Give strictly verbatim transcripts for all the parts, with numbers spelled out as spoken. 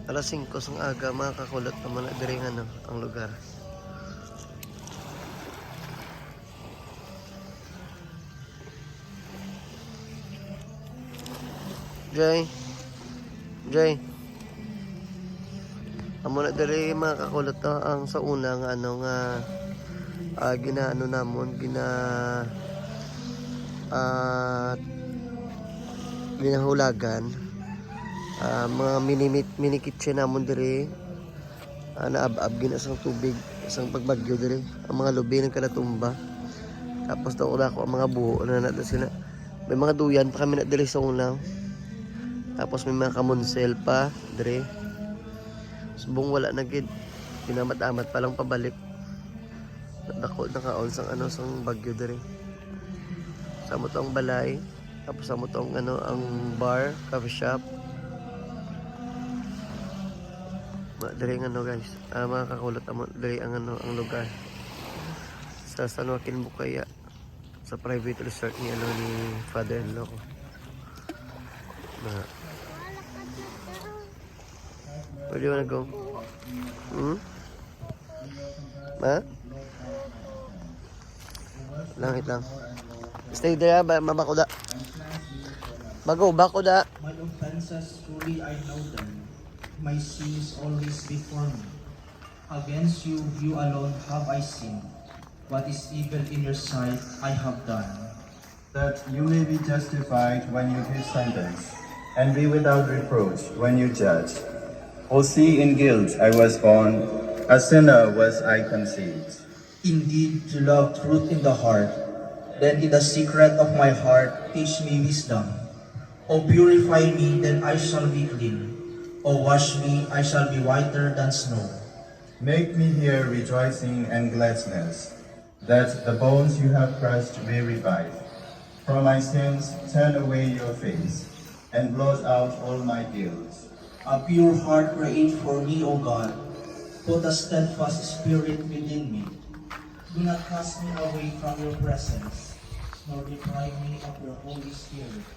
Alas singko sang aga, mga kakulot, naman na diri nga, no, ang lugar. Jay. Jay. Amo na diri, mga kakulot, to ang sa una nga ano nga, ah, ginaano namon, gina ah, ginahulagan. Ah, mga mini, mini kitchen namon diri. Ah, naab-ab gina sang tubig, sang pagbagyo diri. Ang mga lubi nagkalatumba. Tapos daw dako ang mga buho na nato sila. May mga duyan pa kami na diri sa una. Tapos may mga kamunsel pa diri. Subong wala na gid. Pinamat-amat pa lang pabalik. Dako na kaon sang ano, sang bagyo diri. Sa mo to ang balay, tapos sa mo to ang ano, ang bar, coffee shop. Ma, diri ang ano, guys, ah, mga kakulot, amo diri ang ano, ang lugar sa San Joaquin Bucaya, sa private resort ni ano, ni father-in-law ko. Na. Where do you wanna go? Hmm? Ha? Langit lang. Stay there, ah, ba, mabakuda. Bago, bakuda. My offenses, truly I know them. My sin is always before me. Against you, you alone have I sinned. What is evil in your sight I have done. That you may be justified when you give sentence, and be without reproach when you judge. O see, in guilt I was born, a sinner was I conceived. Indeed, you love truth in the heart. Then in the secret of my heart, teach me wisdom. O purify me, then I shall be clean. O wash me, I shall be whiter than snow. Make me hear rejoicing and gladness, that the bones you have crushed may revive. From my sins turn away your face, and blot out all my guilt. A pure heart create for me, O God. Put a steadfast spirit within me. Do not cast me away from your presence, nor deprive me of your Holy Spirit.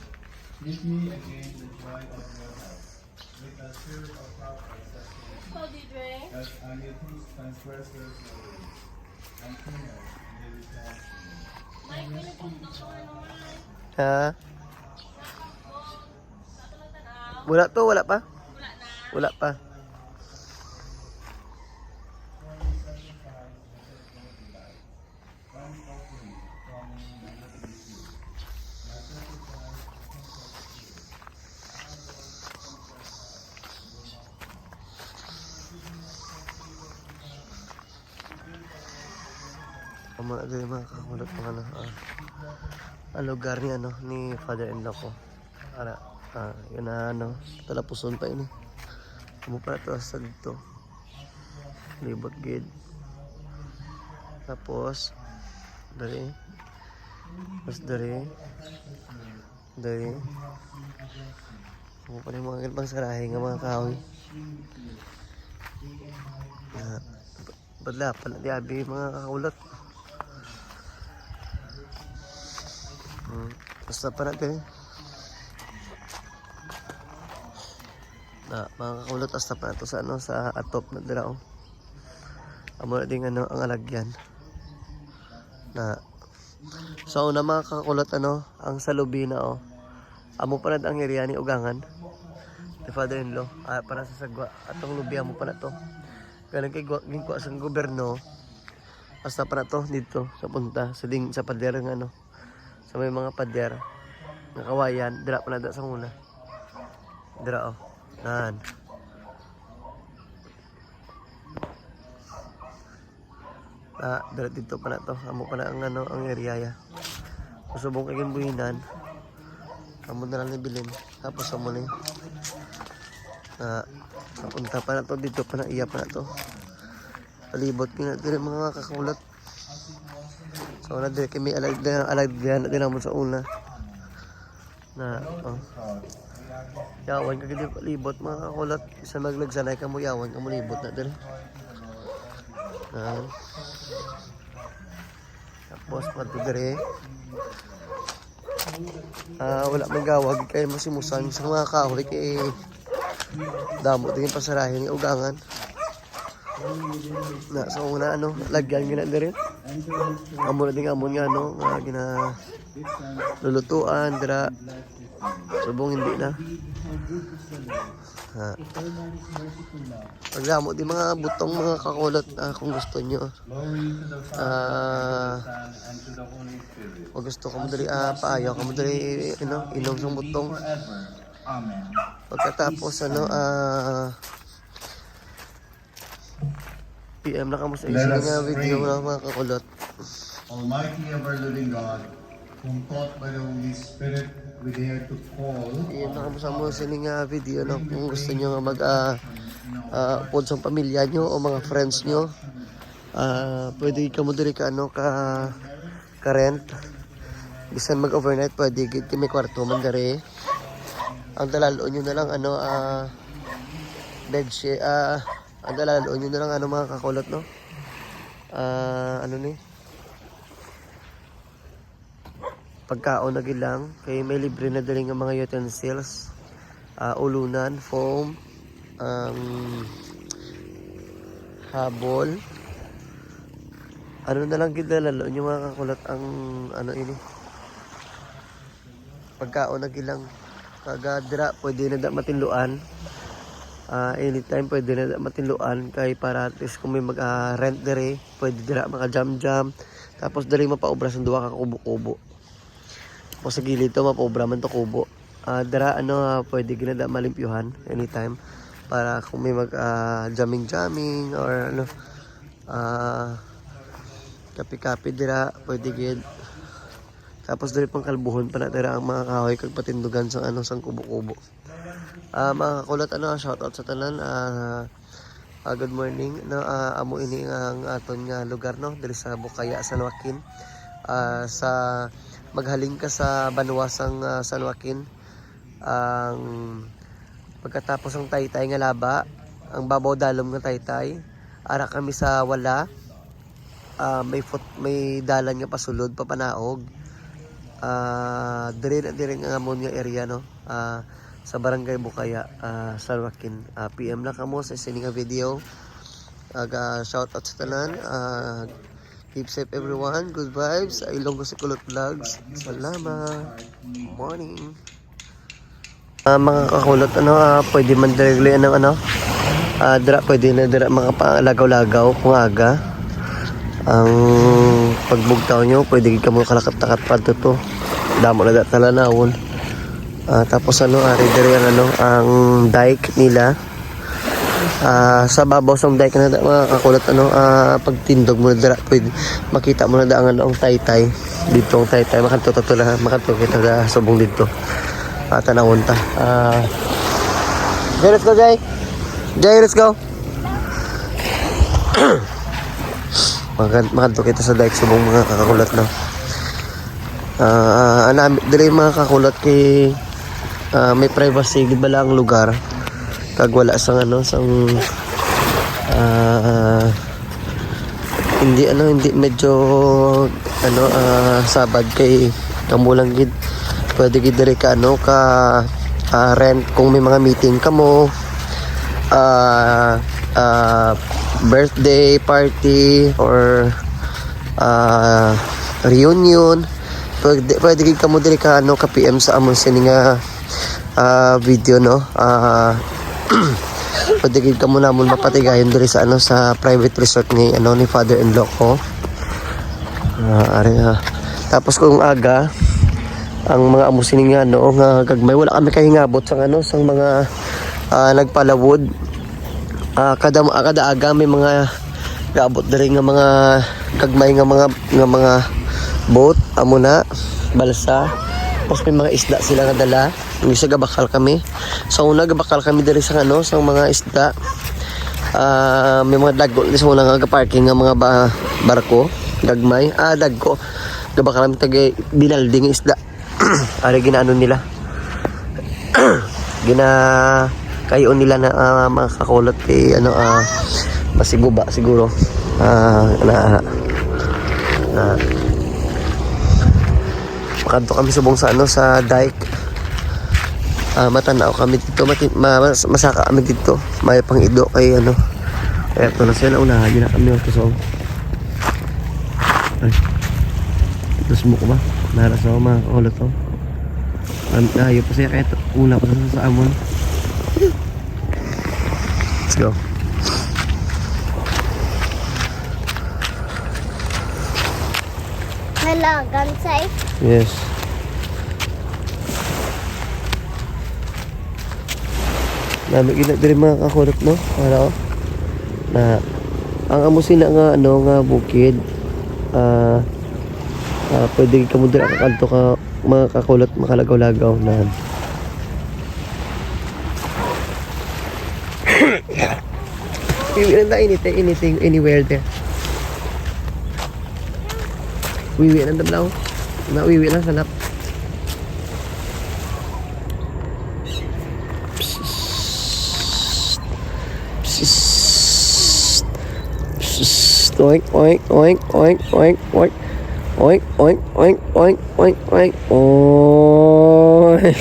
Give me again the joy of your help, with the spirit of proud I testify, that I may teach transgressors your ways, and sinners may return to you. Ha? Wala to, wala pa? Wala pa. Amo na diri, mga kakulot, mga ano, ah, ang lugar ni ano, ni father-in-law ko. Ara, ah, yun na ano, talapuson pa ini. Amo pa na to sa dito. Libot gid. Tapos, diri. Tapos diri. Diri. Amo pa ni mga pang sarahe nga mga kahoy. Ah, badla pa na di abi, mga kakulot. Hmm. Basta pa na diri. Na, mga kakulot, hasta pa na to sa ano, sa atop na dira, oh. Amo na ding ano, ang alagyan. Na, sa una, mga kakulot, ano, ang sa lubi na, oh. Amo pa na ang area ni Ugangan. The father-in-law, ah, para sa sagwa. Atong lubi, amo pa na to. Ganun kay gwa-, ginkuha sa gobyerno. Hasta pa na to, dito, sa punta, sa ding, sa pader nga, ano. Sa may mga pader nga kawayan, dira pa na da sa una. Dira, oh. Nan. Ah, dira dito pa na to. Amo pa na ang, ano, ang area ya. Masubong kay ginbuhinan. Amo na lang ni bilin. Tapos amo ni. Ah, napunta pa na to, dito pa na, iya pa na to. Palibot ko na diri, mga kakulot. So, na diri kami alag, alag, alag din naman sa una. Na, oh. Yawan ka gid palibot, mga kakulot. Isa maglagsanay ka mo, yawan ka mo libot na diri. Na. Tapos, pag diri. Ah, wala may gawag kay masimusan sa mga kahoy kay Damo din yung pasarahin yung ugangan. Na, sa una, ano, lagyan gina diri. Amo na din amon nga, ano, nga gina lulutuan, dira. Subong hindi na. Ha. Pagdamo di mga butong, mga kakulot, ah, kung gusto nyo. Ah, kung gusto ka mo diri, ah, paayo ka mo diri, you know, inom sa butong. Pagkatapos, ano, ah, P M na kamo sa Let isin us nga video pray. Na, mga kakulot. Almighty, ever-living God, whom taught by the Holy Spirit, we dare to call P M na kamo sa mo sini nga video, no? Kung gusto nyo nga mag, ah, ah, upod sa pamilya nyo o mga friends nyo, ah, pwede kamo diri ka, ano, ka, ka rent. Bisan mag-overnight, pwede gid kay may kwarto man diri. Ang dalal-on nyo na lang, ano, ah, bedsheet, ah, ang dalal-on nyo na lang, ano, mga kakulot, no? Ah, ano ni? Pagkaon na gid lang, kay may libre na diri nga mga utensils. Ah, ulunan, foam, ang habol. Ano na lang gid dalal-on nyo, mga kakulot, ang ano ini. Pagkaon na gid lang. Kag, ah, dira, pwede na da matinluan. Ah, anytime, pwede na da matinluan. Kay para at least kung may mag, ah, rent diri, pwede dira maka-jam-jam. Tapos diri mapaubra sa duha ka kubo-kubo. Tapos sa gilid to, mapaubra man to kubo. Ah, dira, ano, ah, pwede gid na da malimpyuhan anytime. Para kung may mag, ah, jamming-jamming or ano, ah, kape-kape dira, pwede gid. Tapos diri pang kalbuhon pa na dira ang mga kahoy kag patindugan sang ano, sang kubo-kubo. Ah, mga kakulot, ano, shoutout sa tanan. Ah, ah, good morning. No, ah, amo ini ang aton nga lugar, no, diri sa Bukaya, San Joaquin. Ah, sa maghalin ka sa banwa sang, ah, San Joaquin, ang pagkatapos ang Taytay nga laba, ang babaw dalom nga Taytay, ara kami sa wala. Ah, may foot, may dalan nga pasulod, papanaog. Ah, dire na, dire nga amon nga area, no? Ah, sa Barangay Bukaya, ah, San Joaquin. Ah, P M lang kamo sa sini nga video. Aga shout out sa tanan. Ah, keep safe everyone. Good vibes. Sa Ilonggo si Kulot Vlogs. Salamat. Morning. Ah, mga kakulot, ano, ah, pwede man diri, ano, ano, ah, dira, pwede na dira makapalagaw-lagaw kung aga. Ang pagbugtaw nyo, pwede gid kamo kalakat-lakat pa to. Damo na da talanawon. Ah, tapos, ano, ari diri ang, ano, ang dike nila. Ah, sa babaw sang dike na da, mga kakulot, ano, ah, pagtindog mo na dira, pwede makita mo na da ang, ano, ang Taytay. Dito ang Taytay, makanto to lang, makanto kita da subong dito. Ah, tanawon ta. Ah, Jay, let's go, Jay. Jay, let's go. Makan makanto kita sa dike subong, mga kakulot, no. Ah, anami diri, mga kakulot, kay, ah, may privacy gid bala ang lugar. Kag wala sang ano, sang, ah, hindi, ano, hindi medyo, ano, ah, sabad kay kamo lang gid. Pwede gid diri ka, ano, ka, ah, rent kung may mga meeting kamo, ah, ah, birthday party or, ah, reunion. Pwede, pwede gid kamo diri ka, ano, ka P M sa amon sini nga, ah, video, no? Ah, pwede gid kamo namon mapatigayon diri sa, ano, sa private resort ni, ano, ni father-in-law ko. Ah, ari, ah. Tapos kung aga, ang mga amo sini nga, ano, nga gagmay, wala kami kahingabot sa, ano, sang mga, ah, nagpalawod. Ah, kada, ah, kada aga may mga gaabot diri nga mga gagmay nga mga, nga mga boat, amo na, balsa. Tapos may mga isda sila nga dala. Yung isa gabakal kami. Sa una, gabakal kami diri sa, ano, sa mga isda. Ah, may mga dagko diri sa una nga gaparking nga mga ba-, barko. Gagmay. Ah, dagko. Gabakal kami tag binaldi nga isda. Ari ginaano nila. Gina kayo nila na, ah, mga kakulot kay, ano, ah, masiguba siguro. Ah, na, ah, makadto kami subong sa, ano, sa dike. Ah, matanaw kami dito, mati-, ma-, mas-, masaka kami dito. May pang-ido kay ano. Kaya ito na sila, unahan nila kami, oh, so. Ay. Ito smoke ba? Nara sa mga kakulot to. An-, ayo pa siya kahit una pa sa, sa amon. Let's go. Nalagan sa eh. Yes. Nami gina diri mga kakulot, no? Para, oh. Na ang amo sina nga ano nga bukid, ah, ah, pwede kamo dira kakadto ka mga kakulot, makalagaw-lagaw na. Wiwi lang ta, anything, anything, anywhere there. Wiwi lang, dablaw. Na wiwi lang, salap. Psst. Psst. Psst. Oink, oink, oink, oink, oink, oink. Oink, oink, oink, oink, oink, oink. Oink.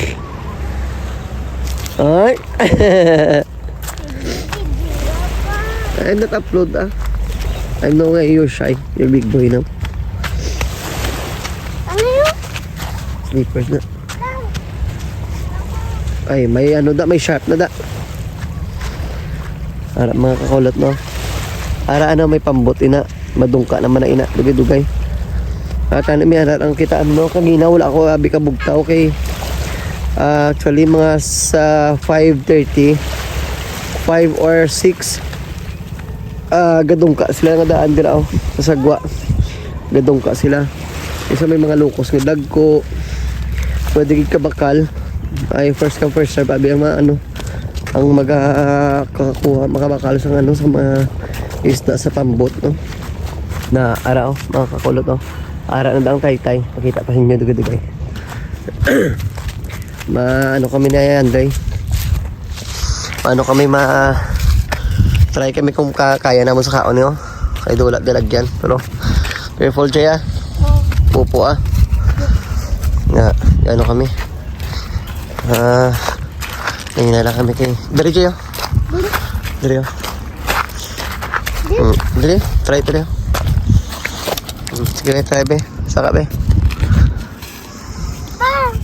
Oink. I'm not upload, ah. I know nga you're shy. You're big boy now. Ano yun? Slippers na. Ay, may ano da, may sharp na da. Ara, mga kakulot, no? Ara, ano, may pambot, ina. Madungka naman na, ina. Dugay-dugay. At ano, may ara, ang kita, ano, kagina, wala ako, abi ka bugtaw kay, ah, actually, mga sa five thirty, five or six, ah, gadungka sila nga daan dira, oh, sa sagwa. Gadungka sila. Isa may mga lukos nga dagko. Pwede gid kabakal. Ay, first come, first serve. Abi ang mga, ano, ang magakakuha, makabakal sa, ano, sa mga isda sa pambot, no? Na, ara, oh, mga kakulot, oh. Ara na daw ang taytay. Pakita pa sa inyo, dugay-dugay. Ma, ano kami na yan, day? Ano kami ma, try kami kung ka, kaya naman sa kaon niyo. Kay dula dalagyan. Pero, careful, Jay, ah. Pupo, ah. Nga, ano kami. Ah, nangina lang kami kay, dali, Jay, oh. Dali, oh. Mm, dali, try, dali, oh. Mm, sige, try, be. Saka, be.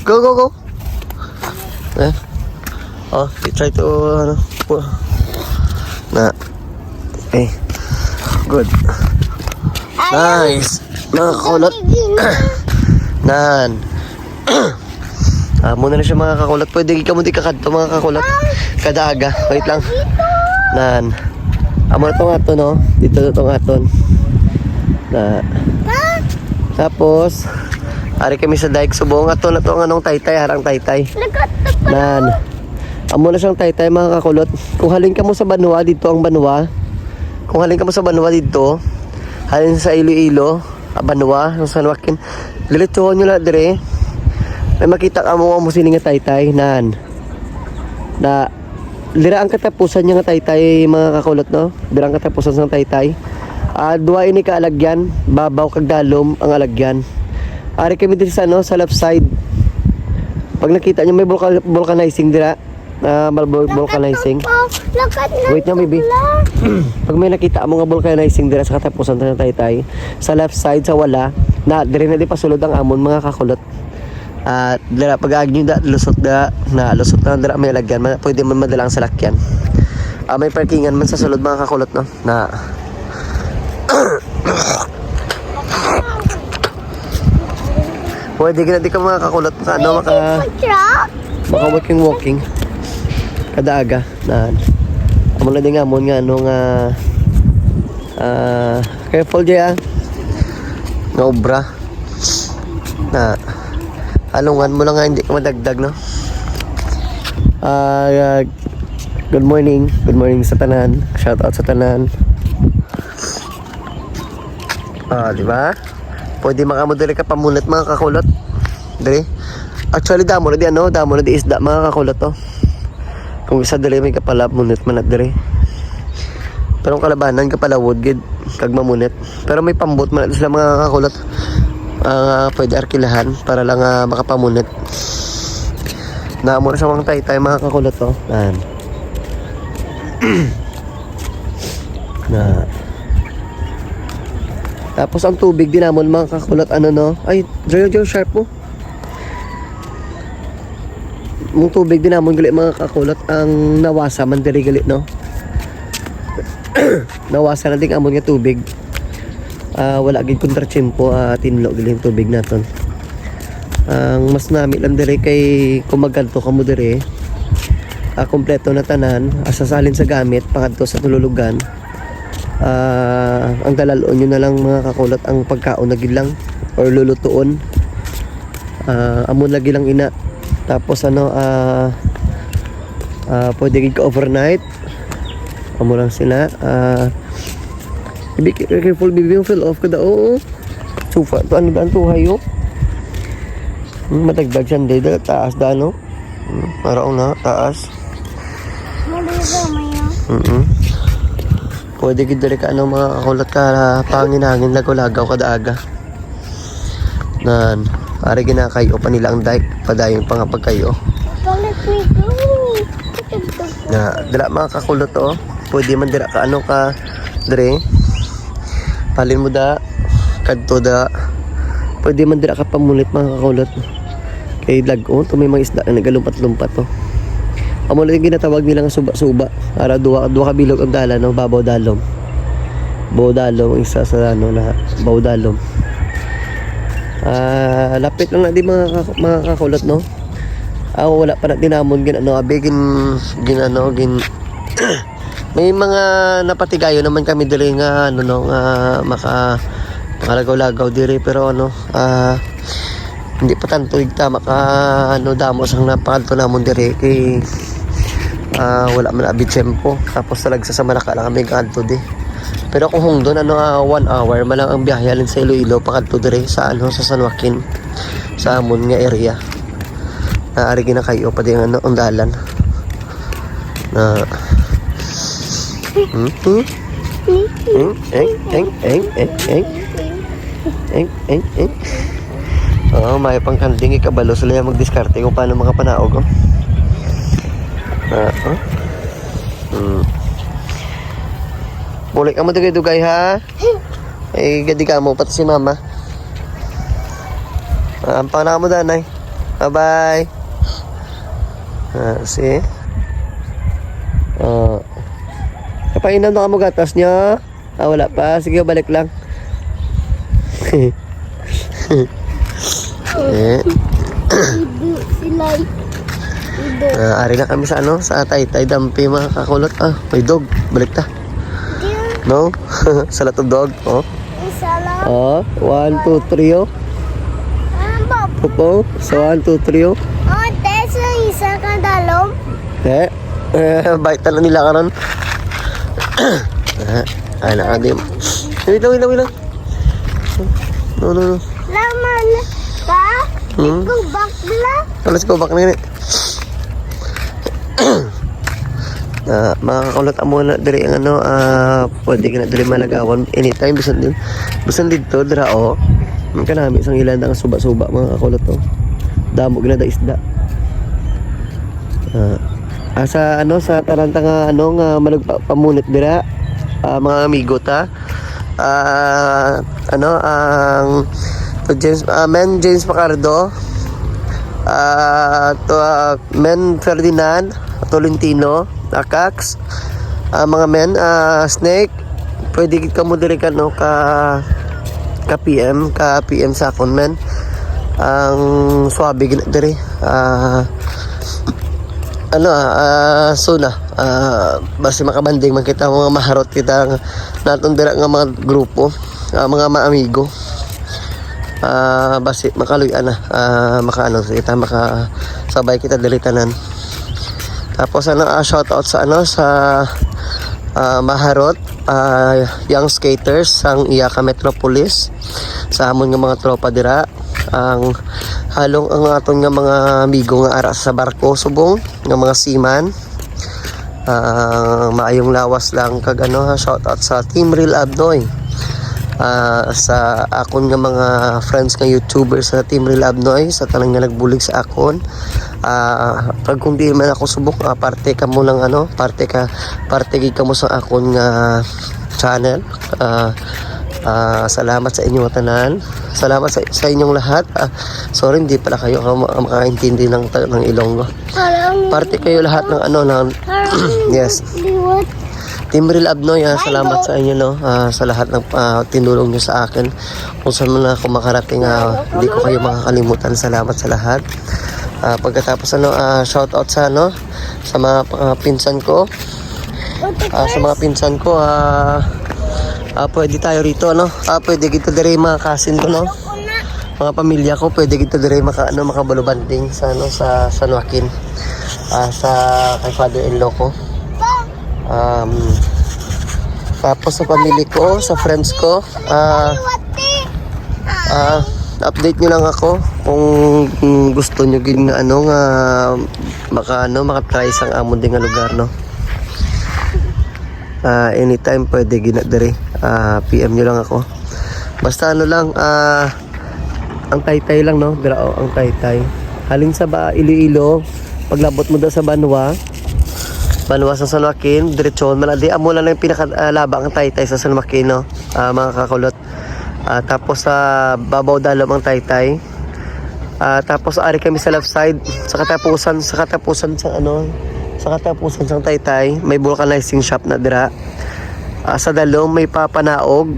Go, go, go. Eh? Oh, you try to, ano, pu-, na. Eh. Good. Nice. Mga kakulot. Nan. Ah, muna na siya, mga kakulot. Pwede ka mo di kakadto, mga kakulot. Kada aga. Wait lang. Nan. Amo na tong aton, no? Dito na tong aton. Na. Tapos, ari kami sa dike subong. Ato na to ang anong taytay, harang taytay. Nan. Amo na siyang taytay, mga kakulot. Kung halin ka mo sa Banwa, dito ang Banwa. Kung halin ka mo sa Banwa dito, halin sa Iloilo, ah, Banwa, sa San Joaquin, diretsohon nyo lang dire. May makita ka mo, mo sini nga taytay, nan. Na, dira ang katapusan niya nga taytay, mga kakulot, no? Dira ang katapusan sang taytay. Ah, duha ini ka alagyan, babaw kag dalom ang alagyan. Ari kami diri sa, ano, sa left side. Pag nakita niyo, may vulca-, vulcanizing dira. Ah, mal-, vul-, vulcanizing. Wait nga, baby. Pag may nakita mo nga vulcanizing dira sa katapusan sa taytay, sa left side, sa wala, na, diri na di pasulod ang amon, mga kakulot. At dira pag-agyo da, lusot da, na lusot na dira may lagyan, ma-, pwede man madala ang salakyan. Ah, may parkingan man sa sulod, mga kakulot, no? Na pwede gina di ka, mga kakulot, sa ano, maka, Food truck? maka walking walking. Kada aga na amo na din nga mo nga ano nga ah, careful diya nga obra. Na, alungan mo lang nga hindi ka madagdag, no? Ah, good morning. Good morning sa tanan. Shout out sa tanan. Ah, di ba? Pwede maka mo diri ka pamunit, mga kakulot. Diri. Actually, damo na di ano, damo na di isda, mga kakulot, to. Kung isa diri may kapala, munit man na diri. Pero ang kalabanan, kapalawod gid kag mamunit. Pero may pambot man na sila, mga kakulot. Ah, pwede arkilahan para lang, ah, makapamunit. Namo na sa mga taytay, mga kakulot, oh. Yan. Na. Tapos ang tubig din namon, mga kakulot, ano, no? Ay, Jojo, Jojo, sharp mo. Ang tubig din namon gali, mga kakulot, ang nawasa man diri gali, no? Nawasa na din amon nga tubig. Ah, wala gid kontra tiyempo, ah, tinlo gid ang tubig naton. Ang mas nami lang diri kay kung magkadto kamo diri, ah, kompleto na tanan, asa salin sa gamit, pakadto sa tululugan. Ah, ang dalal-on nyo na lang, mga kakulot, ang pagkaon na gid lang or lulutuon. Ah, amo lagi lang ina. Tapos ano, ah, ah, pwede gid ka overnight. Amo lang sila. Ah, be careful, baby, yung feel off ka da. Oo. Sufa to, ano daan to, hayo. Hmm, matagdag siya, hindi da, taas da, no? Hmm, para una, taas. Maligo mo yun. Mm-mm. Pwede gid diri ka, ano, mga kakulot, ka pangin-hangin, lagaw-lagaw kada aga. Nan, ari ginakayo pa nila ang dike, padayon pa nga pagkayo. Palit ni Gumi. Na, dira, mga kakulot, oh. Pwede man dira ka, ano, ka, dire. Palin mo da, kadto da. Pwede man dira ka pamulit, mga kakulot. Kay lag-o to, may mga isda na nagalumpat-lumpat, oh. Amo na yung ginatawag nila nga suba-suba. Ara, duwa, duwa ka bilog ang dalan, no? Babaw Dalom. Babaw Dalom, ang isa sa, ano, na Babaw Dalom. Ah, lapit lang na di, mga, ka- mga kakulot, no? Ah, wala pa na tinamon gin, ano, abi, gin, gin, ano, gin, may mga napatigayo naman kami diri nga, ano, no, nga maka, makalagaw-lagaw diri, pero, ano, ah, hindi pa tanto igta maka, ano, damo sang napaadto namon diri kay, ah, wala man abi tiyempo. Tapos talagsa sa Malacca lang kami kadto di. Pero kung hungdon, ano, ah, one hour man lang ang biyahe halin sa Iloilo pakadto diri sa, ano, sa San Joaquin, sa amon nga area. Naari ginakayo pa di ang, ano, ang dalan. Na, hmm? Hmm? Hmm? Eng, eng, eng, eng, eng. Eng, eng, eng. Oo, may pang kanding, ikabalo sila yung magdiskarte kung paano makapanaog, oh. Ah, oh. Hmm. Bulik ka mo dugay-dugay, ha? Eh, gadi ka mo, pati si mama. Ah, ang pangalan mo, danay. Bye-bye. Ah, see? Oh. Kapainom na ka mo gatas niya? Ah, wala pa. Sige, balik lang. Eh. Ido sila. Ido. Ah, ari na kami sa ano, sa Taytay Dampi, mga kakulot. Ah, may dog. Balik ta. Diyan. No? Sa latog dog. Oh. Isa lang. Oh, one, two, three, oh. Ano ba? Opo. So, one, two, three, oh. Oh, that's isa ka dalom. Eh. Eh, bait na nila karon. Ah, ay, nakadim. Wait lang, wait lang, wait lang. No, no, no. Laman ka? Hmm? Go back nila. Let's go back na yun. Ah, mga kakulot, amo na diri ang ano, ah, pwede ka na diri malagawan anytime, bisan din, bisan dito, dira, oh. Ang kanami sang ilan ang suba-suba, mga kakulot, oh. Damo gina da isda. Ah, ah, sa ano, sa tanan ta nga ano nga managpamunit dira, ah, mga amigo ta. Ah, ano, ang to James, ah, Men James Pacardo, ah, to, ah, Men Ferdinand Tolentino, Akax, ah, mga men, ah, Snake, pwede gid kamo diri ka, no, ka ka P M, ka P M sa akon, men. Ang swabe gid diri. Ah, ano, ah, ah, so na, ah, basi makabanding man kita, mga maharot kita nga naton dira nga mga grupo, ah, mga maamigo. Ah, basi makaluy-an na, ah, makaano kita, makasabay kita diri tanan. Tapos ano, ah, shout out sa ano, sa, ah, maharot, ah, young skaters sang iya ka Metropolis, sa amon nga mga tropa dira, ang halong ang aton nga mga amigo nga ara sa barko subong nga mga seaman. Ah, maayong lawas lang kag ano, ha, shout out sa Team Real Abnoy. Ah, sa akon nga mga friends nga YouTuber sa Team Real Abnoy, sa tanan nga nagbulig sa akon. Ah, kag kung di man ako subok, ah, parte kamo lang, ano, parte ka, parte gid kamo sa akon nga channel. Ah, ah, salamat sa inyo tanan. Salamat sa, sa inyong lahat. Ah, sorry, hindi pala kayo ka-, makaintindi ng, ng Ilonggo. Parte kayo lahat ng ano, ng, yes. Team Real Abnoy, ah, salamat sa inyo, no? Ah, sa lahat ng, ah, tinulong nyo sa akin. Kung saan man ako makarating, ah, hindi ko kayo makakalimutan. Salamat sa lahat. Ah, pagkatapos, ano, ah, shout out sa, ano, sa mga, ah, pinsan ko. Ah, sa mga pinsan ko, ah, ah, pwede tayo rito, ano? Ah, pwede kita diri, mga cousin ko, no? Mga pamilya ko, pwede kita diri maka, ano, makabalubanding sa, ano, sa San Joaquin. Ah, sa kay father-in-law ko. Um, tapos sa pamilya ko, sa friends ko, ah, ah, update nyo lang ako kung, kung gusto nyo gid nga, ano, nga maka, ano, maka-try sang amon din nga lugar, no? Ah, anytime pwede gina diri. Ah, P M nyo lang ako. Basta, ano lang, ah, ang Taytay lang, no? Dira, oh, ang Taytay. Halin sa ba, Iloilo, paglabot mo daw sa Banwa, Banwa sa San Joaquin, diretso man di, amo lang ang pinaka, ah, laba ang Taytay sa San Joaquin, no? Ah, mga kakulot. Ah, tapos sa babaw dalom ang Taytay. Ah, tapos ari kami sa left side, sa katapusan, sa katapusan sa, ano, sa katapusan sang Taytay, may vulcanizing shop na dira. Ah, sa dalom may papanaog,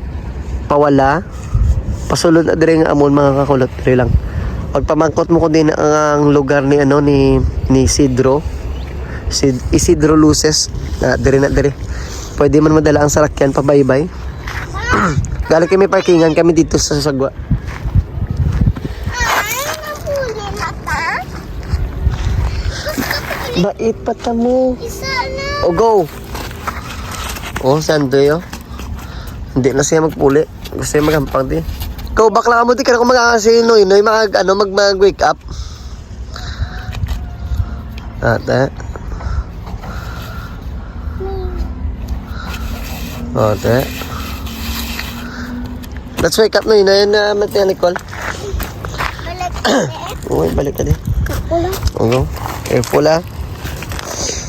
pawala, pasulod na diri nga amon, mga kakulot, diri lang. Pagpamangkot mo kung din ang lugar ni, ano, ni, ni Isidro, Sid-, Isidro Luces, na diri na diri. Pwede man madala ang sarakyan pabaybay. Gali kami parkingan kami dito sa sagwa. Ay, nahuli na ta? Gusto ko ulit. Bait pa ta mo. Isa na. O, go. O, si Andoy, o. Hindi na siya magpuli. Gusto niya maghampang, di. Go, bakla ka mo, di ka na kung mag-aangay si Noy. Noy, mag, ano, mag, mag-wake up. Ate. Ate. Let's wake up na yun. Ayun na, mechanical. Balik ka, eh. Uy, balik ka di. Ako lang. Oo. Careful, ah.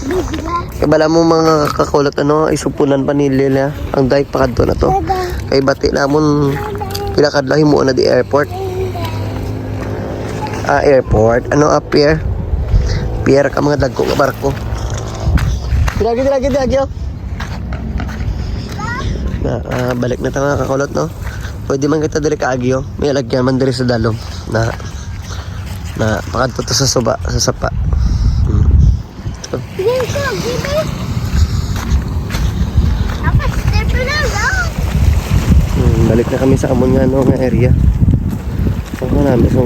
Busy na. Kay bala mo mga kakulot, ano, isupunan pa ni Lila ang dike pa kadto na to. Dada. Kay bati namon, Dada. Pila kadlaw himuon na di airport. Ah, airport. Ano, ah, pier? Pier ka mga dagko nga barko. Dagi, dagi, dagi, oh. Na, ah, balik na ta, mga kakulot, no? Pwede man kita diri kaagi, oh. May lagyan man diri sa dalom. Na, na, pakadto to sa suba, sa sapa. Hmm. Yan ka, gini. Tapos, step na lang. Hmm, balik na kami sa amon nga, ano, nga area. So, marami. So,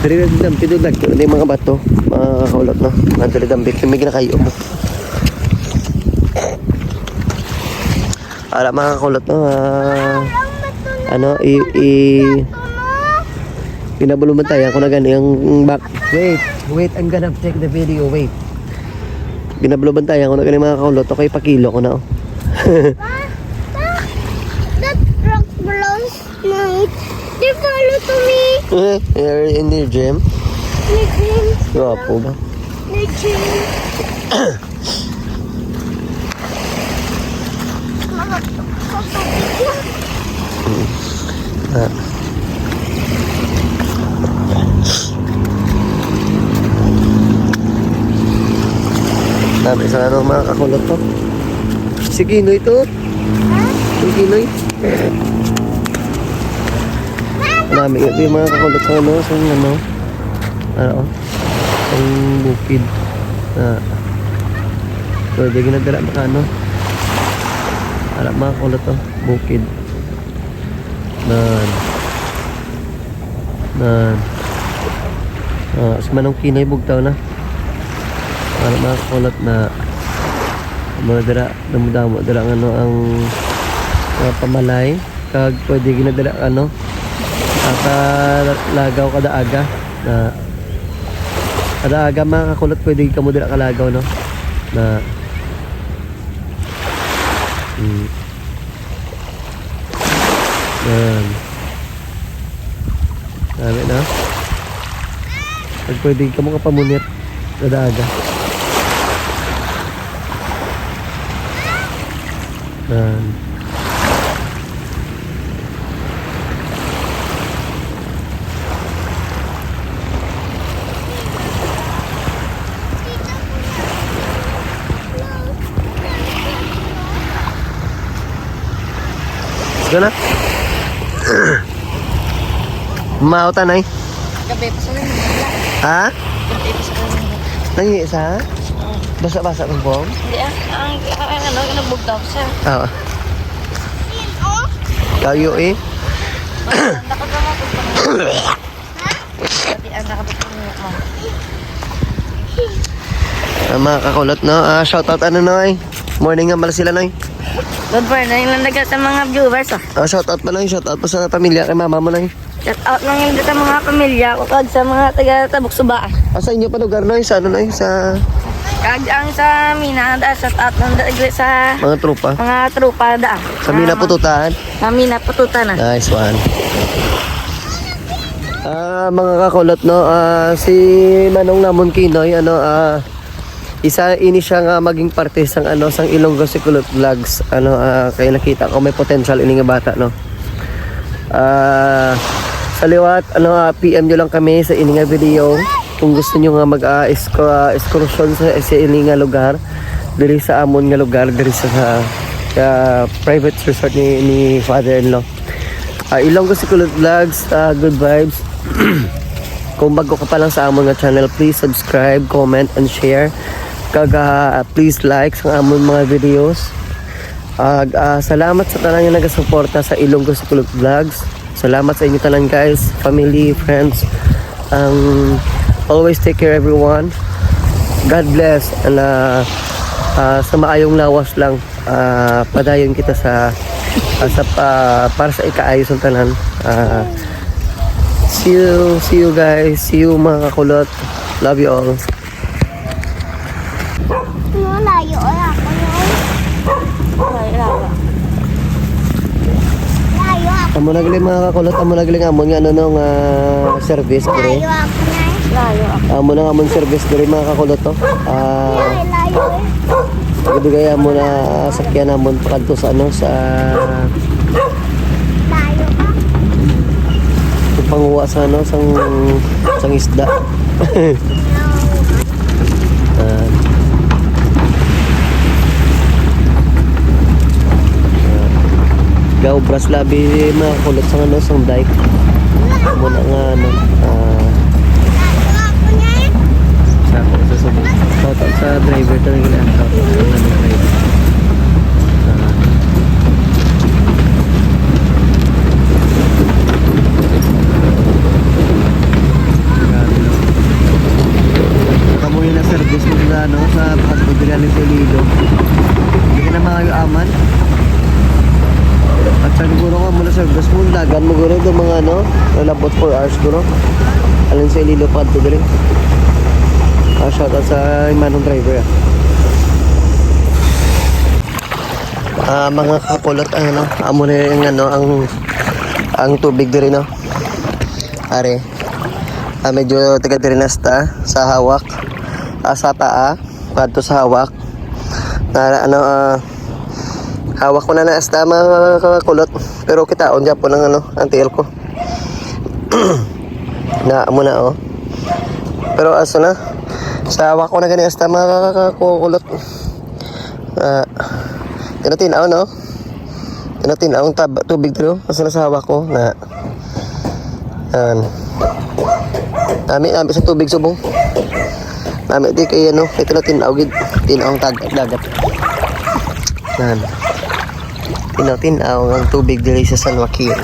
diri na si Dampi, doon dagko na yung mga bato. Mga kakulot, no? Mga diri Dampi, kami ginakayo mo. Ala, mga kakulot, no? Ah, ano, i, i, Ginabulubantayan ko na gani ang back. Wait, wait, I'm gonna take the video, wait. Ginabulubantayan ko na gani, mga kakulot. Okay, pakilo ko na, oh. Pa, pa, that rock belongs to me. They follow to me. Eh, you're in your gym? My dream. Gwapo ba? My dream. Ah. Dami sa, ano, mga kakulot to. Si Kinoy to. Si Kinoy. Dami yung mga kakulot sa, ano, sa, ano. Ano, oh. Ang bukid. Ah. Pwede ginadala maka, ano. Ala, mga kulot, oh. Bukid. Nan. Nan. Ah, si Manong Kinoy bugtaw na. Ala, mga kulot na. Mga dira, damo-damo dira ang, ano, ang mga pamalay. Kag pwede ginadala, ano, ah, kalagaw kada aga. Na, kada aga, mga kakulot, pwede kamo dala kalagaw, no? Na, mm. Yan. Dami na. Pag pwede ka mo kapamunit. Kada aga. Yan. Gusto na? Mauta na eh. Gabi pa sa Ha? Gabi pa sa Nangi sa? Basa-basa ng bom? Hindi ah. Ang, ang ano, nagbugtaw siya. Oo. Kayo eh. Nakagama ko pa. Pati ang nakabutang mo. Ang mga kakulot, no? Ah, shout out ano, Noy? Morning nga pala sila, Noy. Good morning lang dagat sa mga viewers, ah. Ah, shout out pa, Noy. Shout out pa sa pamilya kay mama mo, Noy. Shout out lang yun sa mga pamilya ko kag sa mga taga Tabok Suba. Ah, sa inyo pa lugar, Noy? Sa ano, Noy? Sa Kag ang sa Mina, da, shout out lang da, sa mga tropa? Mga tropa, da. Sa Mina Ah, Pututan? Sa Mina Pututan, ah. Nice one. Ah, mga kakulot, no? Ah, si Manong namon Kinoy, ano, ah, isa ini siya nga maging parte sang, ano, sang Ilonggo si Kulot Vlogs. Ano, ah, kay nakita ko may potential ini nga bata, no? Ah, sa liwat, ano, ah, P M nyo lang kami sa ini nga video. Kung gusto nyo nga mag, ah, ex-, ah, excursion sa, sa ini nga lugar, diri sa amon nga lugar, diri sa, sa, sa private resort ni, ni father-in-law. Ah, Ilonggo si Kulot Vlogs, ah, good vibes. Kung bago ka pa lang sa amon nga channel, please subscribe, comment, and share. Kag, ah, please like sa amon mga videos. Ag, ah, salamat sa tanan nga nagasuporta sa Ilonggo si Kulot Vlogs. Salamat sa inyo tanan, guys, family, friends. Ang always take care, everyone. God bless. And, ah, ah, sa maayong lawas lang, ah, padayon kita sa, ah, sa, ah, para sa ikaayo sang tanan. Ah, see you, see you, guys. See you, mga kakulot. Love you all. Ano, layo, wala ako yun. Layo, layo. Layo ako. Amo na gali, mga kakulot, amo na gali nga amon nga ano, no, nga service diri. Layo ako na eh. Layo ako. Amo na nga amon service diri, mga kakulot, to. Ah, Ay, layo eh. Ibigay amo na sakyan namon pakadto sa ano, sa Layo ka. Panguha sa ano, sang, sang isda. Ah. Ah. Gaw, bras labi, mga kulot sang ano, sang dike. Amo na nga, ano, ah, Sa ako, sa subong. Shout out sa driver talaga lang. Shout out sa mga driver. Ah. Grabe, no? Kamuhi na service mo na, no, sa pagpagdala ni Toledo. Hindi ka na maayo aman. At sa siguro nga mula sa gas mo, dagan mo guro do mga ano, lalabot four hours guro. Alin sa Iloilo pa to diri. Ah, shout out sa imanong driver, ah. Ah, mga kakulot, ang ano, amo na yung ano, ang, ang tubig diri, no? Are. Ah, medyo taga diri na sta, sa hawak. Ah, sa paa, padto sa hawak. Na, ano, ah, hawak ko na na sta, mga kakulot. Pero kitaon gyapon ang, ano, ang tiil ko. Na, amo na, oh. Pero aso na. Sa hawak ko na gani sta, mga kakulot. Ah, tinaw-tinaw, no? Tinaw-tinaw ang tab-, tubig dito. Aso na sa hawak ko. Na, yan. Nami, nami sa tubig subong. Nami di kay ano, kay tinaw-tinaw gid. Tinaw ang tag-, dagat. Yan. Tinaw-tinaw ang tubig diri sa San Joaquin.